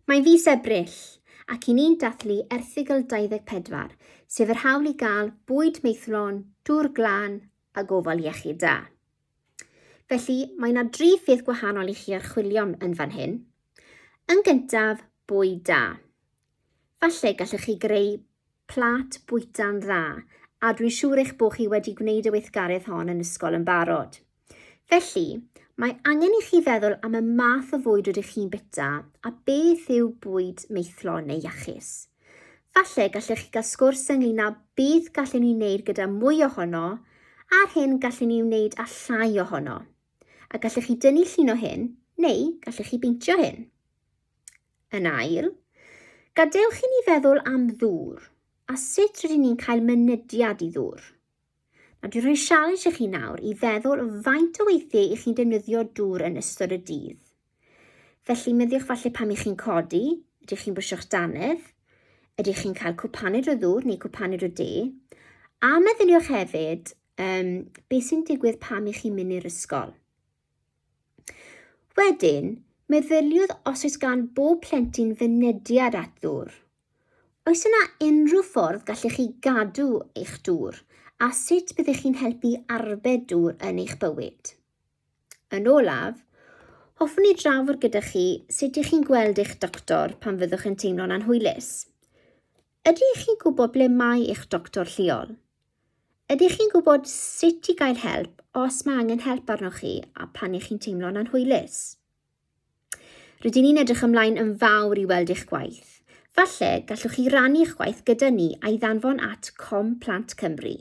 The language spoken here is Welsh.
Mae'n fis Ebrill, ac i ni'n dathlu erthygl 24, sef yr hawl i gael bwyd maethlon, dŵr glân a gofal iechyd da. Felly, mae yna dri pheth gwahanol i chi archwilio yn fan hyn. Yn gyntaf, bwyd da. Falle gallwch chi greu plât bwyta'n dda, a dwi'n siŵr eich bod chi wedi gwneud y weithgaredd hon yn ysgol yn barod. Felly, mae angen i chi feddwl am y math o fwyd rydych chi'n bita a beth yw bwyd maethlon neu iachus. Falle gallech chi gael sgwrs ynglyn â beth gallwn ni wneud gyda mwy ohono a'r hyn gallwn ni wneud â llai ohono. A gallech chi dynnu llun o hyn, neu gallech chi beintio hyn. Yn ail, gadewch i ni feddwl am ddŵr a sut rydyn ni'n cael mynediad i ddŵr. Nawr, dwi'n rhoi sialens i chi nawr i feddwl faint o weithiau i chi'n defnyddio dŵr yn ystod y dydd. Felly, meddiwch falle pam i chi'n codi, ydych chi'n brwsio'ch dannedd, ydych chi'n cael cwpaned o ddŵr neu cwpaned o de, a meddyliwch hefyd um, beth sy'n digwydd pam i chi'n mynd i'r ysgol. Wedyn, meddyliodd os oes gan bob plentyn fynediad at ddŵr. Oes yna unrhyw ffordd gallech chi gadw eich dŵr a sut byddech chi'n helpu arbed dŵr yn eich bywyd? Yn olaf, hoffwn i drafod gyda chi sut ych chi'n gweld eich doctor pan fyddwch yn teimlo'n anhwylus. Ydych chi'n gwybod ble mae eich doctor lleol? Ydych chi'n gwybod sut i gael help os mae angen help arnoch chi a pan ych chi'n teimlo'n anhwylus? Rydyn ni'n edrych ymlaen yn fawr i weld eich gwaith. Falle gallwch chi rannu eich gwaith gyda ni a'i ddanfon at Com Plant Cymru.